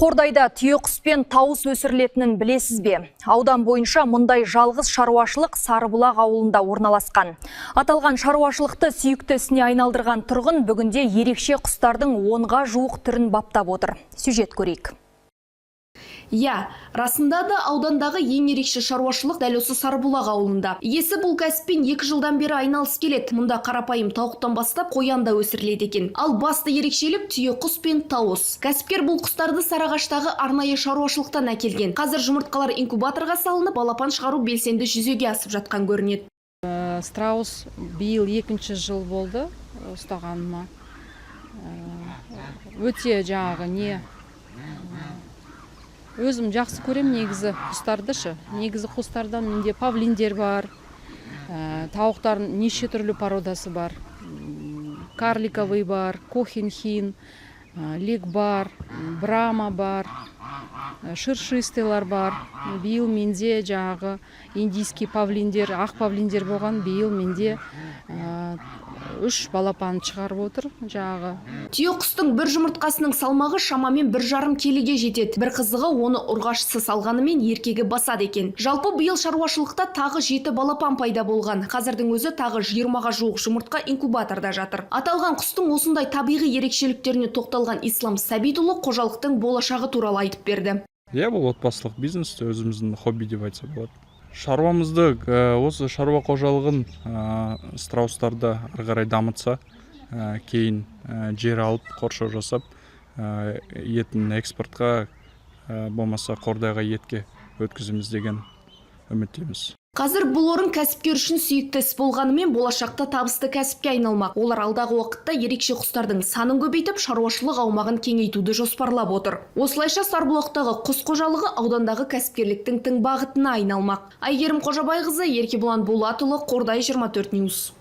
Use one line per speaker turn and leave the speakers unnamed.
Қордайда түйеқұс пен тауыс өсірілетінін білесіз бе? Аудан бойынша мұндай жалғыз шаруашылық Сарыбұлақ ауылында орналасқан. Аталған шаруашылықты сүйікті ісіне айналдырған тұрғын бүгінде ерекше құстардың 10-ға жуық түрін баптап отыр. Сюжет көрейік.
Иә, расында да аудандағы ең ерекше шаруашылық дәл осы Сарыбұлақ ауылында. Иесі бұл кәсіппен 2 жылдан бері айналысып келеді. Мұнда қарапайым тауықтан бастап қоян да өсіріледі екен. Ал басты ерекшелік – түйе құс пен тауыс. Кәсіпкер бұл құстарды Сарыағаштағы арнайы шаруашылықтан әкелген. Қазір жұмыртқалар инкубаторға салынып, балапан шығару белсенді жүзеге асып жатқан көрінеді.
Страус биыл екінші жыл болды ұстағаныма. Өте жаңағы не, өзім жақсы көрем негізі құстарды шы. Негізі құстардан менде павлиндер бар, тауықтардың неше түрлі породасы бар, карликовый бар, кохинхин, легбар, брама бар, шершистыйлар бар. Биыл менде жаңағы индийский павлиндер, ақ павлиндер болған. Биыл менде үш балапан шығарып отыр жаңағы.
Түйе құстың бір жұмыртқасының салмағы шамамен 1,5 келіге жетеді. Бір қызығы, оны ұрғашысы салғанымен, еркегі басады екен. Жалпы, биыл шаруашылықта тағы жеті балапан пайда болған. Қазірдің өзі тағы 20-ға жуық жұмыртқа инкубаторда жатыр. Аталған құстың осындай табиғи ерекшеліктеріне тоқталған Ислам Сәбитұлы қожалықтың болашағы туралы айтып берді.
Иә, бұл отбасылық бизнес, өзіміздің хобби деп айтса болады. Шаруамызды, осы шаруа қожалығын, страустарды ары қарай дамытса, кейін жер алып, қоршау жасап, етін экспортқа, болмаса Қордайға етке өткіземіз деген үміттеміз.
Қазір бұл орын кәсіпкер үшін сүйікті іс болғанымен, болашақта табысты кәсіпке айналмақ. Олар алдағы уақытта ерекше құстардың санын көбейтіп, шаруашылық аумағын кеңейтуді жоспарлап отыр. Осылайша, Сарыбұлақтағы құс қожалығы аудандағы кәсіпкерліктің тың бағытына айналмақ. Әйгерім Қожабайқызы, Еркебұлан Болатұлы, Қордай 24 News.